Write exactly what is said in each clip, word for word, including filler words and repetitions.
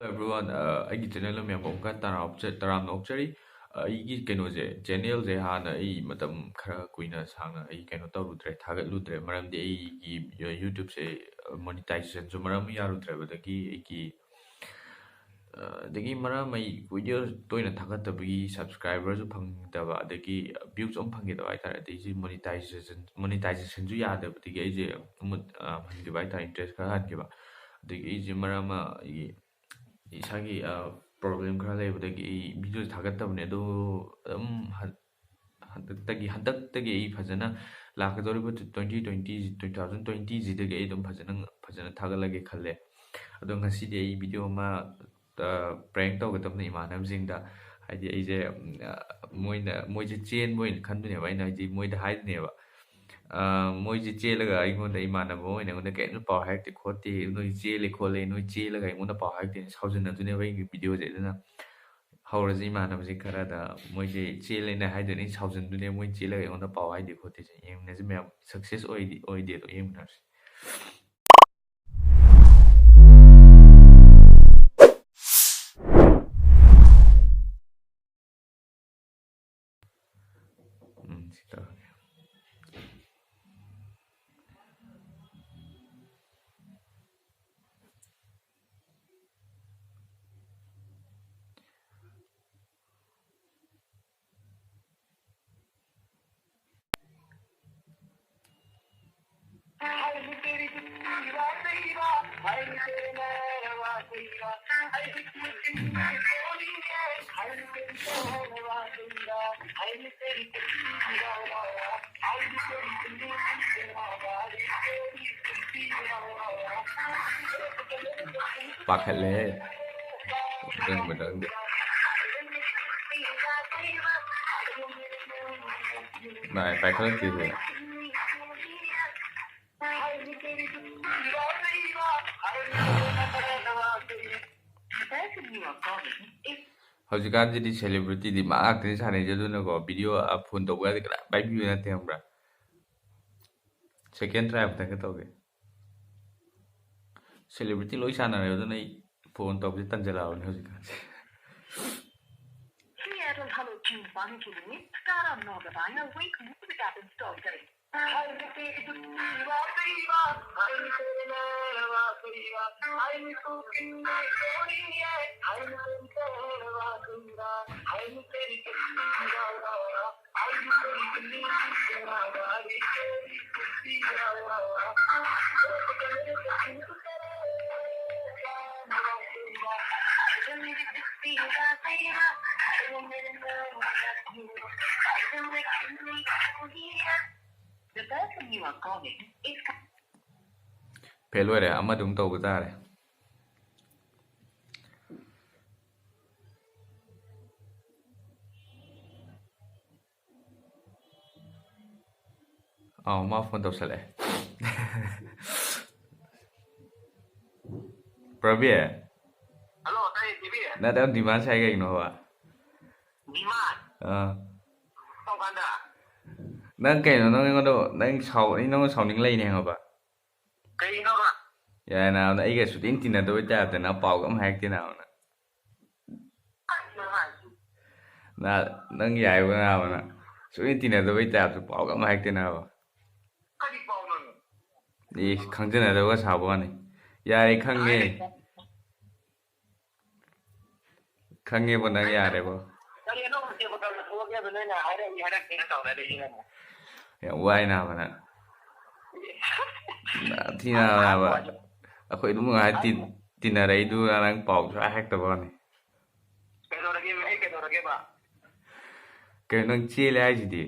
Everyone, ꯑ, ꯑꯩꯒꯤ channel ꯃꯌꯥꯝꯕꯨ ꯑꯃꯨꯛꯀ ꯇꯔꯥꯝ ꯑꯣꯛꯆ-, ꯇꯔꯥꯝꯅ ꯑꯣꯛꯆꯔꯤ꯫ ꯑ, ꯑꯩꯒꯤ ꯀꯩꯅꯣꯁꯦ, channelꯁꯦ ꯍꯥꯟꯅ ꯑꯩ ꯃꯇꯝ ꯈꯔ ꯀꯨꯏꯅ ꯁꯥꯡꯅ ꯑꯩ ꯀꯩꯅꯣ ꯇꯧꯔꯨꯗ꯭ꯔꯦ, ꯊꯥꯒꯠꯂꯨꯗ꯭ꯔꯦ꯫ ꯃꯔꯝꯗꯤ ꯑꯩꯒꯤ YouTubeꯁꯦ, ꯑ, monetizationꯁꯨ ꯃꯔꯝ ꯑꯃ ꯌꯥꯔꯨꯗ꯭ꯔꯦꯕ꯫ ꯑꯗꯒꯤ ꯑꯩꯒꯤ, ꯑ, ꯑꯗꯒꯤ ꯃꯔꯝ ꯑꯩ video ꯇꯣꯏꯅ ꯊꯥꯒꯠꯇꯕꯒꯤ subscriberꯁꯨ ꯐꯪꯗꯕ, ꯑꯗꯒꯤ viewꯁꯨ ꯑꯃ ꯐꯪꯈꯤꯗꯕ ꯍꯥꯏꯇꯥꯔꯦ꯫ ꯑꯗꯒꯤ monetization, monetizationꯁꯨ ꯌꯥꯗꯕꯗꯒꯤ ꯑꯩꯁꯦ ꯃꯨꯠ, ꯑ, ꯍꯟꯈꯤꯕ ꯍꯥꯏꯇꯥꯔꯦ, interest ꯈꯔ ꯍꯟꯈꯤꯕ꯫ ꯑꯗꯒꯤ ꯑꯩꯁꯦ ꯃꯔꯝ ꯑꯃ ꯑꯩꯒꯤ ꯏꯁꯥꯒꯤ, ꯑ, problem ꯈꯔ ꯂꯩꯕꯗꯒꯤ ꯑꯩ videoꯁꯦ ꯊꯥꯒꯠꯇꯕꯅꯦ꯫ ꯑꯗꯣ ꯑꯗꯨꯝ ꯍꯟ-, ꯍꯟꯗꯛꯇꯒꯤ, ꯍꯟꯗꯛꯇꯒꯤ ꯑꯩ ꯐꯖꯅ ꯂꯥꯛꯀꯗꯧꯔꯤꯕ twenty twenty, two thousand twentyꯁꯤꯗꯒꯤ ꯑꯩ ꯑꯗꯨꯝ ꯐꯖꯅ, ꯐꯖꯅ ꯊꯥꯒꯠꯂꯒꯦ ꯈꯜꯂꯦ꯫ ꯑꯗꯣ ꯉꯁꯤꯗꯤ ꯑꯩ video ꯑꯃ, ꯑ, prank ꯇꯧꯒꯗꯕꯅꯤ ꯏꯃꯥꯟꯅꯕꯁꯤꯡꯗ꯫ ꯍꯥꯏꯗꯤ ꯑꯩꯁꯦ, ꯎꯝ, ꯑ, ꯃꯣꯏꯅ, ꯃꯣꯏꯁꯦ ꯆꯦꯟꯕ ꯑꯣꯏꯅ ꯈꯟꯗꯣꯏꯅꯦꯕ꯫ ꯑꯩꯅ ꯍꯥꯏꯗꯤ ꯃꯣꯏꯗ ꯍꯥꯏꯗꯣꯏꯅꯦꯕ꯫ ꯑ, ꯃꯣꯏꯁꯦ ꯆꯦꯜꯂꯒ ꯑꯩꯉꯣꯟꯗ, ꯏꯃꯥꯟꯅꯕ ꯑꯣꯏꯅ ꯑꯩꯉꯣꯟꯗ ꯀꯔꯤꯝꯇ ꯄꯥꯎ ꯍꯥꯏꯔꯛꯇꯦ ꯈꯣꯠꯇꯦ, ꯅꯣꯏ ꯆꯦꯜꯂꯦ ꯈꯣꯠꯂꯦ, ꯅꯣꯏ ꯆꯦꯜꯂꯒ ꯑꯩꯉꯣꯟꯗ ꯄꯥꯎ ꯍꯥꯏꯔꯛꯇꯦ, ꯁꯥꯎꯖꯤꯟꯅꯗꯣꯏꯅꯦꯕ ꯑꯩꯒꯤ videoꯁꯦ꯫ ꯑꯗꯨꯅ ꯍꯧꯔꯁꯤ ꯏꯃꯥꯟꯅꯕꯁꯤꯡ ꯈꯔꯗ, ꯃꯣꯏꯁꯦ ꯆꯦꯜꯂꯦꯅ ꯍꯥꯏꯗꯣꯏꯅꯦ, ꯑꯩ ꯁꯥꯎꯖꯤꯟꯗꯣꯏꯅꯦ, ꯃꯣꯏ ꯆꯦꯜꯂꯒ ꯑꯩꯉꯣꯟꯗ ꯄꯥꯎ ꯍꯥꯏꯗꯦ ꯈꯣꯠꯇꯦꯁꯦ꯫ ꯌꯦꯡꯃꯤꯟꯅꯁꯤ ꯃꯌꯥꯝ, success ꯑꯣꯏꯗꯤ ꯑꯣꯏꯗꯦꯗꯣ ꯌꯦꯡꯃꯤꯟꯅꯔꯁꯤ꯫ ꯎꯝ, ꯁꯤ ꯇꯧꯔꯒꯦ꯫ ꯄꯥꯈꯠꯂꯦꯍꯦ꯫ ꯅꯪꯕꯨ ꯅꯪꯗꯤ꯫ ꯅꯥꯏ ꯄꯥꯏꯈꯠꯂꯛꯇꯦꯍꯦ꯫ ꯍꯧꯖꯤꯛꯀꯥꯟꯁꯤꯗꯤ celebrityꯗꯤ ꯃꯥ ꯉꯥꯛꯇꯅꯤ ꯁꯥꯟꯅꯩꯁꯦ, ꯑꯗꯨꯅꯀꯣ video, ꯑ, phone ꯇꯧꯕ ꯌꯥꯗꯦ, ꯀꯅꯥ ꯄꯥꯏꯕꯤꯕ ꯅꯠꯇꯦ, ꯈꯪꯕ꯭ꯔꯥ? Second try ꯑꯃꯨꯛꯇꯪꯒ ꯇꯧꯒꯦ꯫ Celebrity ꯂꯣꯏ ꯁꯥꯟꯅꯔꯦ, ꯑꯗꯨꯅ ꯑꯩ ꯐꯣꯟ ꯇꯧꯕꯁꯦ ꯇꯟꯖꯜꯂꯛꯑꯕꯅꯤ ꯍꯧꯖꯤꯛꯀꯥꯟꯁꯦ꯫ Free Airtel Hello Tune पाने के लिए star और नौ दबाएं और wait music app install करें। The person you are calling is fail ꯑꯣꯏꯔꯦ, ꯑꯃꯗꯨꯝ ꯇꯧꯕ ꯇꯥꯔꯦ꯫ ꯑꯥꯎ, ꯃꯥ ꯐꯣꯟ ꯇꯧꯁꯜꯂꯛꯑꯦ꯫ ꯄ꯭ꯔꯕꯤ꯫ ꯍꯜꯂꯣ, ꯇꯥꯏꯌꯦ, ꯇꯤꯚꯤ꯫ ꯅꯠꯇꯦ, ꯗꯤꯃꯥꯟ ꯁꯥꯏ ꯀꯩꯒꯤꯅꯣꯕ? ꯗꯤꯃꯥꯟ? ꯑꯥ꯫ ꯀꯔꯝ ꯀꯥꯟꯗ? ꯅꯪ ꯀꯩꯅꯣ, ꯅꯪ ꯑꯩꯉꯣꯟꯗ, ꯅꯪ ꯁꯥꯎ-, ꯑꯩ ꯅꯪꯉꯣꯟꯗ ꯁꯥꯎꯅꯤꯡ ꯂꯩꯅꯦ ꯈꯪꯉꯕ? ꯀꯩꯒꯤꯅꯣꯕ? ꯌꯥꯔꯦ ꯅꯥꯕ, ꯑꯩꯒ ꯁꯨꯛꯇꯤꯟ ꯇꯤꯟꯅꯗꯕꯩ ꯇꯥꯏꯞꯇ ꯅꯪ ꯄꯥꯎꯒ ꯑꯝ ꯍꯥꯏꯔꯛꯇꯦ ꯅꯥꯕ ꯅꯪ꯫ ꯀꯩꯅꯣ ꯍꯥꯏꯁꯤ? ꯅ-, ꯅꯪ ꯌꯥꯏꯕ ꯅꯥꯕ ꯅꯪ꯫ ꯁꯨꯛꯇꯤꯟ ꯇꯤꯟꯅꯗꯕꯩ ꯇꯥꯏꯞꯇ ꯄꯥꯎꯒ ꯑꯝ ꯍꯥꯏꯔꯛꯇꯦ ꯅꯥꯕ꯫ ꯀꯔꯤ ꯄꯥꯎꯅꯣ? ꯑꯦ, ꯈꯪꯖꯅꯗꯕꯒ ꯁꯥꯕ ꯋꯥꯅꯤ꯫ ꯌꯥꯔꯦ, ꯈꯪꯉꯦ꯫ ꯀꯥꯏꯗꯩ? ꯈꯪꯉꯦꯕꯣ, ꯅꯪ ꯌꯥꯔꯦꯕꯣ꯫ ꯀꯔꯤ ꯑꯅꯧꯕ ꯇꯦꯕ ꯀꯔꯝꯅ ꯊꯣꯛꯂꯛꯀꯦ ꯍꯥꯏꯕ ꯅꯣꯏꯅ ꯍꯥꯏꯔꯛꯏ ꯍꯥꯏꯔꯛꯇꯦꯅ ꯇꯧꯅꯔꯤꯁꯤꯅ ꯑꯃꯨꯛ? ꯌꯥꯝ ꯋꯥꯏ ꯅꯥꯕ ꯅꯪ꯫ ꯅ-, ꯊꯤ ꯅꯥꯕ ꯅꯥꯕ꯫ ꯑꯩꯈꯣꯏ ꯑꯗꯨꯝ ꯉꯥꯏ ꯇꯤ-, ꯇꯤꯟꯅꯔꯛꯏꯗꯨ ꯅꯪ ꯄꯥꯎ ꯁꯨꯡꯍꯥꯏ ꯍꯥꯏꯔꯛꯇꯕ ꯋꯥꯅꯤ꯫ ꯀꯩꯗꯧꯔꯒꯦ? ꯑꯩ ꯀꯩꯗꯧꯔꯒꯦꯕ? ꯀꯩꯅꯣ ꯅꯪ ꯆꯦꯜꯂꯦ ꯍꯥꯏꯁꯤꯗꯤ?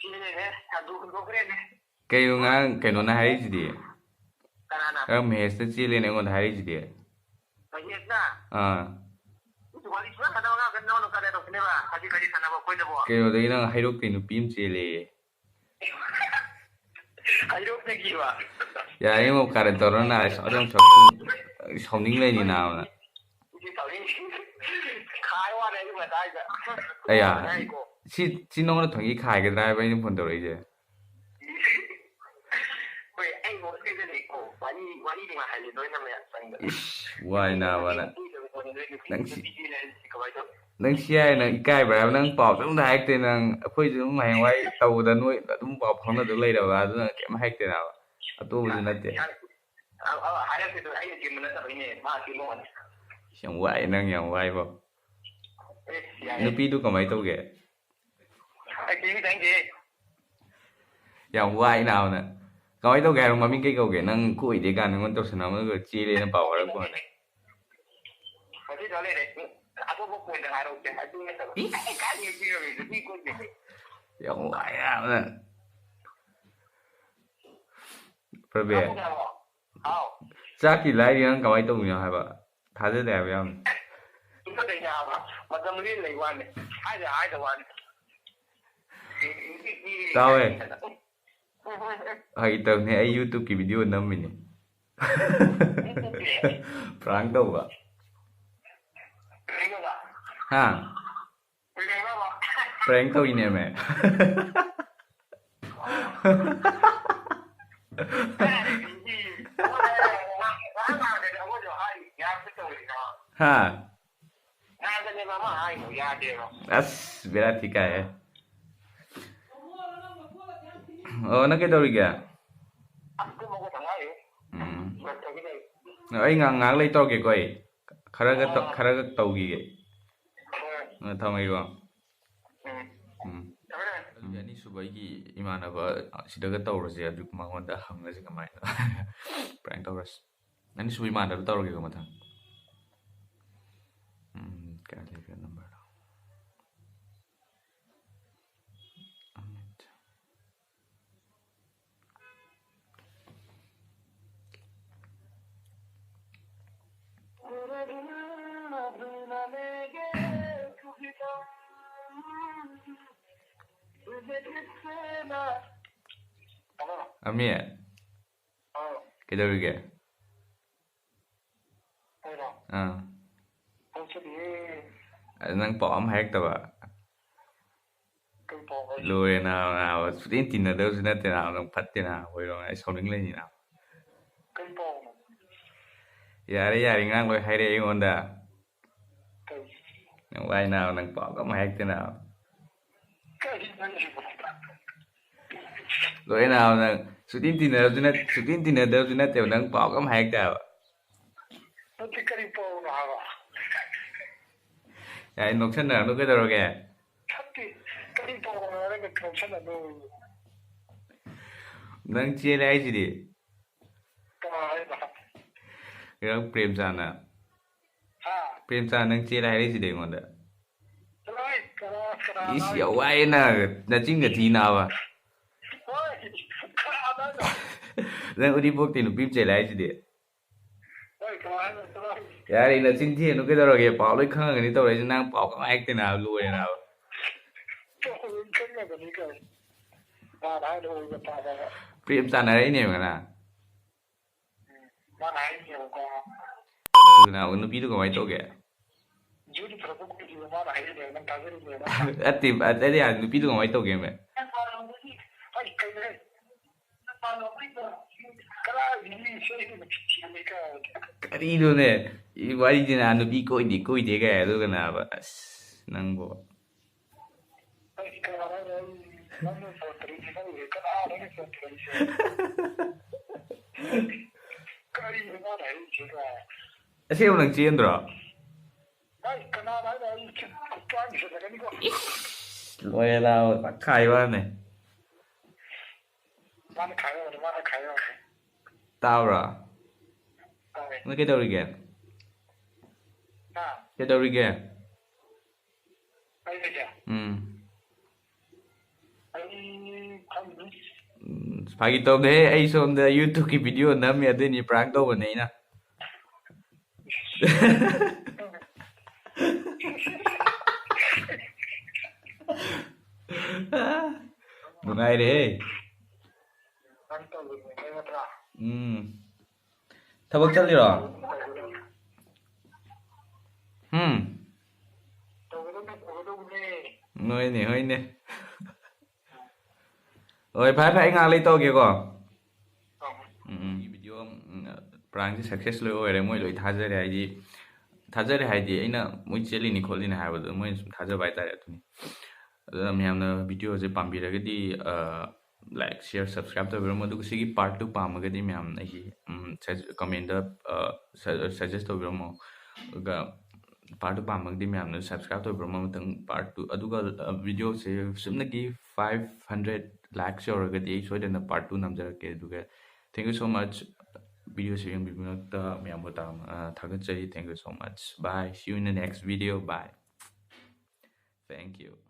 ꯆꯦꯜꯂꯦꯍꯦ, ꯁꯥꯟꯗꯣꯛ ꯍꯨꯟꯗꯣꯛꯈ꯭ꯔꯦꯅꯦ꯫ ꯀꯩꯅꯣ ꯉꯔꯥꯡ ꯀꯩꯅꯣꯅ ꯍꯥꯏꯔꯛꯏꯁꯤꯗꯤ? ꯀꯅꯥꯅ? ꯉꯔꯥꯡ ꯃꯍꯦꯁꯇ ꯆꯦꯜꯂꯦꯅ ꯑꯩꯉꯣꯟꯗ ꯍꯥꯏꯔꯛꯏꯁꯤꯗꯤ? ꯃꯍꯦꯁꯅ? ꯑꯥ꯫ ꯋꯥꯔꯤ ꯁꯨꯡꯁꯥꯟ ꯁꯥꯟꯅꯕ ꯉꯥꯡꯗ ꯅꯉꯣꯟꯗ ꯀꯔꯤ ꯇꯧꯁꯤꯅꯦꯕ? ꯍꯧꯖꯤꯛ ꯀꯔꯤ ꯁꯥꯟꯅꯕ ꯑꯩꯈꯣꯏꯗꯕꯣ? ꯀꯩꯅꯣꯗꯒꯤ ꯅꯪ ꯍꯩꯔꯣꯛꯇꯩ ꯅꯨꯄꯤ ꯑꯃ ꯆꯦꯜꯂꯦꯌꯦ꯫ ꯍꯩꯔꯣꯛꯇꯒꯤꯕ? ꯌꯥꯔꯦ ꯏꯉꯣ, ꯀꯥꯔꯟ ꯇꯧꯔꯣ ꯅꯥ, ꯑꯗꯨꯝ ꯁꯥꯎ-, ꯁꯥꯎꯅꯤꯡ ꯂꯩꯅꯤ ꯅꯥꯕ ꯅꯪ꯫ ꯁꯤ ꯇꯧꯔꯤ꯫ ꯈꯥꯏ ꯋꯥꯅꯦ ꯑꯩ ꯃꯇꯥꯏꯗ꯫ ꯑꯌꯥ, ꯍꯥꯏꯀꯣ꯫ ꯁꯤ, ꯁꯤ ꯅꯉꯣꯟꯗ ꯊꯣꯏꯒꯤ ꯈꯥꯏꯒꯗ꯭ꯔꯥ ꯍꯥꯏꯕ ꯑꯩꯅ ꯐꯣꯟ ꯇꯧꯔꯛꯏꯁꯦ꯫ ꯍꯣꯏ, ꯑꯩ ꯃꯣꯠ ꯀꯩꯗ ꯂꯩꯀꯣ꯫ ꯋꯥꯔꯤ, ꯋꯥꯔꯤ ꯃꯥ ꯍꯥꯏꯗꯤ ꯂꯣꯏꯅ ꯃꯌꯥꯝ ꯆꯪꯗꯅ꯫ ꯏꯁ, ꯋꯥꯏ ꯅꯥꯕ ꯅꯪ꯫ ꯅꯨꯄꯤꯗꯨ ꯀꯣꯟꯅ ꯅꯣꯏ ꯅꯨꯄꯤ, ꯅꯪ ꯁꯤ-, ꯅꯨꯄꯤꯗꯤ ꯂꯩꯔꯗꯤ ꯀꯃꯥꯏꯅ ꯇꯧꯅꯤ? ꯅꯪ ꯁꯤ ꯍꯥꯏ, ꯅꯪ ꯏꯀꯥꯏꯕ꯭ꯔꯥ ꯍꯥꯏꯕ? ꯅꯪ ꯄꯥꯎꯁꯨ ꯑꯝꯇ ꯍꯥꯏꯔꯛꯇꯦ ꯅꯪ꯫ ꯑꯩꯈꯣꯏꯁꯨ ꯑꯗꯨꯝ ꯍꯌꯦꯡꯋꯥꯏ ꯇꯧꯕꯗ ꯅꯣꯏ ꯑꯗꯨꯝ ꯄꯥꯎ ꯐꯥꯎꯅꯗꯧ ꯂꯩꯔꯕ, ꯑꯗꯨꯅ ꯀꯩꯝ ꯍꯥꯏꯔꯛꯇꯦ ꯅꯥꯕ꯫ ꯑꯇꯣꯞꯄꯁꯨ ꯅꯠꯇꯦ꯫ ꯌꯥꯔꯦ꯫ ꯑ, ꯑ, ꯍꯥꯏꯔꯛꯇꯦ, ꯑꯩꯅ ꯆꯦꯟꯕ ꯅꯠꯇꯕꯩꯅꯦ, ꯃꯥ ꯆꯦꯟꯕ ꯋꯥꯅꯤ꯫ ꯏꯁ, ꯌꯥꯝ ꯋꯥꯏ ꯅꯪ, ꯌꯥꯝ ꯋꯥꯏꯕꯣ꯫ ꯑꯦ, ꯌꯥꯔꯦ꯫ ꯅꯨꯄꯤꯗꯨ ꯀꯃꯥꯏꯅ ꯇꯧꯒꯦ? ꯑꯩ ꯆꯦꯟꯕꯤ ꯆꯪꯗꯦ꯫ ꯌꯥꯝ ꯋꯥꯏ ꯅꯥꯕ ꯅꯪ꯫ ꯀꯃꯥꯏꯅ ꯇꯧꯒꯦ ꯍꯥꯏꯔꯣ? ꯃꯃꯤꯡ ꯀꯩ ꯀꯧꯒꯦ? ꯅꯪ ꯀꯣꯏꯗꯦ ꯀꯥꯟꯗ ꯑꯩꯉꯣꯟꯗ ꯇꯧꯁꯟꯅꯔꯝꯃꯒ ꯆꯦꯜꯂꯦꯅ ꯄꯥꯎ ꯍꯥꯏꯔꯛꯄ ꯋꯥꯅꯤ꯫ ꯉꯁꯤ ꯊꯣꯛ ꯂꯩꯔꯦ꯫ ꯑꯇꯣꯞꯄ ꯀꯣꯏꯗ ꯍꯥꯏꯔꯛꯎꯁꯦ꯫ ꯑꯗꯨ ꯅꯠꯇꯕ꯫ ꯏꯁ! ꯑꯩ ꯀꯥꯏꯗ ꯅꯨꯄꯤ ꯌꯧꯔꯤ? ꯅꯨꯄꯤ ꯀꯣꯏꯗꯦ꯫ ꯌꯥꯝ ꯋꯥꯏ ꯍꯥꯏꯕ ꯅꯪ꯫ ꯄ꯭ꯔꯕꯤꯟ꯫ ꯍꯥꯎ꯫ ꯆꯥꯛꯀꯤ ꯂꯥꯏꯔꯤ ꯅꯪ ꯀꯃꯥꯏꯅ ꯇꯧꯕꯤꯅꯣ ꯍꯥꯏꯕ? ꯊꯥꯖꯗꯦ ꯍꯥꯏꯕ ꯌꯥꯝ꯫ ꯆꯨꯝꯅ ꯀꯩꯅꯣ ꯍꯥꯏꯕ? ꯃꯇꯝ ꯂꯦꯟ ꯂꯩ ꯋꯥꯅꯤ꯫ ꯍꯥꯏꯗ ꯍꯥꯏꯗ ꯋꯥꯅꯤ꯫ ꯇꯥꯎꯋꯦ꯫ ꯐꯥꯒꯤ ꯇꯧꯅꯦ, ꯑꯩ YouTube-ꯀꯤ video ꯅꯝꯃꯤꯅꯦ꯫ Prank ꯇꯧꯕ꯫ ꯍꯥ? Prank ꯇꯧꯔꯤꯅꯦꯃꯦ꯫ ꯍꯥ? ꯑꯁ, ꯕꯦꯔꯥ ꯊꯤ ꯀꯥꯏꯍꯦ꯫ ꯑꯣ, ꯅꯪ ꯀꯩꯗꯧꯔꯤꯒꯦ? ꯎꯝ꯫ ꯑꯩ ꯉꯥꯏꯍꯥꯛ, ꯉꯥꯏꯍꯥꯛ ꯂꯩ ꯇꯧꯔꯛꯀꯦꯀꯣ ꯑꯩ꯫ ꯈꯔꯒ ꯇꯧ-, ꯈꯔꯒ ꯇꯧꯈꯤꯒꯦ꯫ ꯑ, ꯊꯝꯃꯒꯦꯀꯣ꯫ ꯎꯝ꯫ ꯑꯗꯨꯗꯤ ꯑꯅꯤꯁꯨꯕ ꯑꯩꯒꯤ ꯏꯃꯥꯟꯅꯕ ꯁꯤꯗꯒ ꯇꯧꯔꯁꯦ, ꯑꯗꯨ ꯃꯉꯣꯟꯗ ꯍꯪꯉꯁꯤ ꯀꯃꯥꯏꯅ꯫ Prank ꯇꯧꯔꯁꯤ꯫ ꯑꯅꯤꯁꯨꯕ ꯏꯃꯥꯟꯅꯕ ꯇꯧꯔꯒꯦꯀꯣ ꯃꯊꯪ꯫ ꯎꯝ, ꯀꯥꯏ ꯂꯩꯈ꯭ꯔꯦ number-ꯗꯣ? ꯑꯃꯤ, ꯑꯥ꯫ ꯀꯩꯗꯧꯔꯤꯒꯦ? ꯑꯩꯔꯣ? ꯑꯥ꯫ ꯍꯧꯖꯤꯛꯇꯤ ꯑꯗ ꯅꯪ ꯄꯥꯎ ꯑꯃ ꯍꯥꯏꯔꯛꯇꯕ? ꯀꯩ ꯄꯥꯎ ꯍꯥꯏ-? ꯂꯣꯏꯔꯦ ꯅꯥꯕ, ꯅꯥꯕ꯫ ꯁꯨꯛꯇꯤꯟ ꯇꯤꯟꯅꯗꯕꯁꯨ ꯅꯠꯇꯦ ꯅꯥꯕ꯫ ꯅꯪ ꯐꯠꯇꯦ ꯅꯥꯕ꯫ ꯍꯣꯏꯔꯣꯡ, ꯑꯩ ꯁꯥꯎꯅꯤꯡ ꯂꯩꯅꯤ ꯅꯥꯕ꯫ ꯀꯩ ꯄꯥꯎꯅꯣ? ꯌꯥꯔꯦ, ꯌꯥꯔꯦ, ꯉꯔꯥꯡ ꯂꯣꯏ ꯍꯥꯏꯔꯛꯑꯦ ꯑꯩꯉꯣꯟꯗ꯫ ꯀꯩ? ꯅꯪ ꯋꯥꯏ ꯅꯥꯕ, ꯅꯪ ꯄꯥꯎꯒ ꯑꯃ ꯍꯥꯏꯔꯛꯇꯦ ꯅꯥꯕ꯫ ꯀꯩ ꯅꯪꯁꯤꯕꯣ? ꯂꯣꯏ ꯅꯥꯕ, ꯅꯪ ꯁꯨꯛꯇꯤꯟ ꯇꯤꯟꯅꯔꯕꯁꯨ ꯅꯠ-, ꯁꯨꯛꯇꯤꯟ ꯇꯤꯟꯅꯗꯕꯁꯨ ꯅꯠꯇꯦꯕ, ꯅꯪ ꯄꯥꯎꯒ ꯑꯃ ꯍꯥꯏꯔꯛꯇꯦ ꯍꯥꯏꯕ꯫ ꯅꯠꯇꯦ, ꯀꯔꯤ ꯄꯥꯎꯅꯣ ꯍꯥꯏꯕ? ꯌꯥꯔꯦ, ꯅꯣꯛꯁꯟꯅꯔꯅꯨ, ꯀꯩꯗꯧꯔꯒꯦ? ꯅꯠꯇꯦ, ꯀꯔꯤ ꯄꯥꯎꯅꯣ ꯍꯥꯏꯔꯒ ꯅꯣꯛꯁꯟꯅꯅꯨ? ꯅꯪ ꯆꯦꯜꯂꯦ ꯍꯥꯏꯁꯤꯗꯤ꯫ ꯀꯅꯥ ꯍꯥꯏꯕ? ꯀꯩꯅꯣ, ꯄ꯭ꯔꯦꯝꯆꯥꯟꯅ꯫ ꯍꯥ? ꯄ꯭ꯔꯦꯝꯆꯥꯟ, ꯅꯪ ꯆꯦꯜꯂꯦ ꯍꯥꯏꯔꯛꯏꯁꯤꯗꯤ ꯑꯩꯉꯣꯟꯗ꯫ ꯆꯠꯂꯣꯍꯦ, ꯀꯅꯥ, ꯀꯅꯥ ꯏꯁ, ꯍꯥꯏꯅꯣ? ꯌꯥꯝ ꯋꯥꯏꯌꯦ ꯅꯪ, ꯅꯆꯤꯟꯒ ꯊꯤ ꯅꯥꯕ꯫ ꯍꯣꯏ, ꯀꯅꯥ ꯍꯥꯏꯅꯣ? ꯅꯪ ꯎꯔꯤꯄꯣꯛꯇꯤ ꯅꯨꯄꯤ ꯑꯃ ꯆꯦꯜꯂꯦ ꯍꯥꯏꯁꯤꯗꯤ꯫ ꯍꯣꯏ, ꯀꯅꯥ ꯍꯥꯏꯅꯣ? ꯆꯠꯂꯣꯍꯦ꯫ ꯌꯥꯔꯦ, ꯅꯆꯤꯟ ꯊꯤꯅꯨ, ꯀꯩꯗꯧꯔꯒꯦ? ꯄꯥꯎ ꯂꯣꯏ ꯈꯪꯉꯒꯅꯤ ꯇꯧꯔꯛꯏꯁꯦ, ꯅꯪ ꯄꯥꯎ ꯀꯃꯥꯏ ꯍꯦꯛꯇ ꯅꯥꯕ ꯂꯣꯏꯔꯦ ꯅꯥꯕ꯫ ꯄꯥꯎ ꯂꯣꯏ ꯈꯪꯉꯒꯅꯤ ꯀꯥꯏꯅ꯫ ꯃꯥꯅ ꯍꯥꯏꯗꯣ ꯑꯣꯏꯕ ꯇꯥꯗꯕ꯫ ꯄ꯭ꯔꯦꯝꯆꯥꯟ ꯍꯥꯏꯔꯛꯏꯅꯦꯕ ꯉꯔꯥꯡ꯫ ꯃꯥꯅ ꯍꯥꯏꯔꯤꯅꯦꯕꯀꯣ꯫ ꯑꯗꯨꯅ ꯅꯨꯄꯤꯗꯨ ꯀꯃꯥꯏꯅ ꯇꯧꯒꯦ? ꯖꯨꯗꯤ ꯐꯔꯛꯄ ꯀꯨꯏꯗ꯭ꯔꯤꯕ ꯃꯥꯅ ꯍꯥꯏꯔꯤꯅꯦꯕ, ꯅꯪ ꯊꯥꯖꯔꯤꯅꯦꯕ, ꯅꯠꯇ꯭ꯔꯥ? ꯅꯠꯇꯦ, ꯑꯗꯨꯗꯤ ꯅꯨꯄꯤꯗꯨ ꯀꯃꯥꯏꯅ ꯇꯧꯒꯦ, ꯃꯦ? ꯑꯩ ꯀꯩꯅꯣꯍꯦ? ꯀꯗꯥꯏꯗꯒꯤ ꯏꯁꯩꯗꯨꯅ ꯊꯤꯕꯅꯤ ꯀꯥꯏꯅ? ꯀꯔꯤꯅꯣꯅꯦ? ꯋꯥꯔꯤꯁꯤꯅ ꯅꯨꯄꯤ ꯀꯣꯏꯗꯦ, ꯀꯣꯏꯗꯦ ꯀꯥꯏ, ꯑꯗꯨꯒ ꯅꯥꯕ꯫ ꯑꯁ, ꯅꯪꯕꯨ꯫ ꯑꯩ ꯀꯅꯥꯅꯣ? ꯑꯩ ꯅꯪꯅ ꯐꯣꯟ ꯇꯧꯔꯛꯏꯁꯦ, ꯅꯪꯒꯤ ꯀꯅꯥꯅꯣ ꯑꯩꯅ ꯐꯣꯟ ꯇꯧꯔꯛꯏꯁꯦ? ꯀꯔꯤꯅꯣ ꯃꯥꯅ ꯍꯥꯏꯔꯤꯁꯦ? ꯑꯁꯦꯡꯕ ꯅꯪ ꯆꯦꯟꯗ꯭ꯔꯣ? ꯑꯩ ꯀꯅꯥꯅꯣ ꯍꯥꯏꯔ ꯑꯩ ꯈꯨꯠ-, ꯈꯨꯠꯄꯥꯛꯅ ꯁꯦꯟꯅꯒꯅꯤꯀꯣ꯫ ꯏꯁ, ꯂꯣꯏꯔꯦ ꯅꯥꯕ, ꯈꯥꯏ ꯋꯥꯅꯦ꯫ ꯃꯥꯅ ꯈꯥꯏ ꯋꯥꯅꯦ, ꯃꯥꯅ ꯈꯥꯏ ꯋꯥꯅꯦ꯫ ꯇꯥꯕ꯭ꯔꯥ? ꯇꯥꯏ꯫ ꯅꯪ ꯀꯩꯗꯧꯔꯤꯒꯦ? ꯍꯥ? ꯀꯩꯗꯧꯔꯤꯒꯦ? ꯑꯩꯁꯦ? ꯎꯝ꯫ ꯑꯩ ꯈꯪꯗꯦ꯫ ꯎꯝ, ꯐꯥꯒꯤ ꯇꯧꯕꯅꯦꯍꯦ, ꯑꯩ ꯁꯣꯝꯗ YouTube-ꯀꯤ video ꯅꯝꯃꯤ, ꯑꯗꯨꯏꯅꯤ, prank ꯇꯧꯕꯅꯦ ꯑꯩꯅ꯫ ꯅꯨꯡꯉꯥꯏꯔꯦꯍꯦ꯫ Prank ꯇꯧꯕꯅꯦ, ꯅꯠꯇ꯭ꯔꯥ? ꯎꯝ꯫ ꯊꯕꯛ ꯆꯠꯂꯤꯔꯣ? ꯎꯝ꯫ ꯇꯧꯒꯗꯕꯅꯦ, ꯇꯧꯒꯗꯕꯅꯦ꯫ ꯍꯣꯏꯅꯦ, ꯍꯣꯏꯅꯦ꯫ ꯍꯣꯏ, ꯐꯔꯦ, ꯐꯔꯦ, ꯑꯩ ꯉꯥꯏꯍꯥꯛ ꯂꯩ ꯇꯧꯔꯒꯦꯀꯣ꯫ ꯑꯧ꯫ ꯎꯝ, ꯎꯝ꯫ Video, ꯎꯝ, ꯄ꯭ꯔꯥꯡꯁꯦ ꯁꯛꯁꯦꯁ ꯂꯣꯏ ꯑꯣꯏꯔꯦ, ꯃꯣꯏ ꯂꯣꯏ ꯊꯥꯖꯔꯦ꯫ ꯍꯥꯏꯗꯤ ꯊꯥꯖꯔꯦ ꯍꯥꯏꯗꯤ ꯑꯩꯅ ꯃꯣꯏ ꯆꯦꯜꯂꯤꯅꯤ ꯈꯣꯠꯂꯤꯅꯤ ꯍꯥꯏꯕꯗꯣ ꯃꯣꯏꯅ ꯁꯨꯝ ꯊꯥꯖꯕ ꯍꯥꯏꯇꯥꯔꯦ꯫ ꯑꯗꯨꯅꯤ꯫ ꯑꯗꯨꯅ ꯃꯌꯥꯝꯅ ꯚꯤꯗꯤꯑꯣꯁꯦ ꯄꯥꯝꯕꯤꯔꯒꯗꯤ ꯂꯥꯏꯛ, ꯁꯤꯌꯔ, ꯁꯕꯁꯀ꯭ꯔꯥꯏꯕ ꯇꯧꯕꯤꯔꯝꯃꯣ꯫ ꯑꯗꯨꯒ ꯁꯤꯒꯤ ꯄꯥꯔꯠ ꯇꯨ ꯄꯥꯝꯃꯒꯗꯤ ꯃꯌꯥꯝꯅ ꯑꯩꯒꯤ ꯀꯃꯦꯟꯗ ꯁꯖꯦꯁ ꯇꯧꯕꯤꯔꯝꯃꯣ꯫ ꯑꯗꯨꯒ ꯄꯥꯔꯠ ꯇꯨ ꯄꯥꯝꯃꯒꯗꯤ ꯃꯌꯥꯝꯅ ꯁꯕꯁꯀ꯭ꯔꯥꯏꯕ ꯇꯧꯕꯤꯔꯝꯃꯣ ꯃꯊꯪ ꯄꯥꯔꯠ ꯇꯨ꯫ ꯑꯗꯨꯒ ꯚꯤꯗꯤꯑꯣꯁꯦ ꯁꯨꯞꯅꯒꯤ ꯐꯥꯏꯚ ꯍꯟꯗ꯭ꯔꯦꯠ ꯂꯥꯏꯛꯁ ꯌꯧꯔꯒꯗꯤ ꯑꯩ ꯁꯣꯏꯗꯅ ꯄꯥꯔꯠ ꯇꯨ ꯅꯝꯖꯔꯛꯀꯦ꯫ ꯑꯗꯨꯒ thank you so much ꯚꯤꯗꯤꯑꯣꯁꯦ ꯌꯦꯡꯕꯤꯕꯃꯛꯇ ꯃꯌꯥꯝꯕꯨ ꯇꯥ-, ꯑ, ꯊꯥꯒꯠꯆꯔꯤ꯫ Thank you so much. Bye. See you in the next video. Bye. Thank you.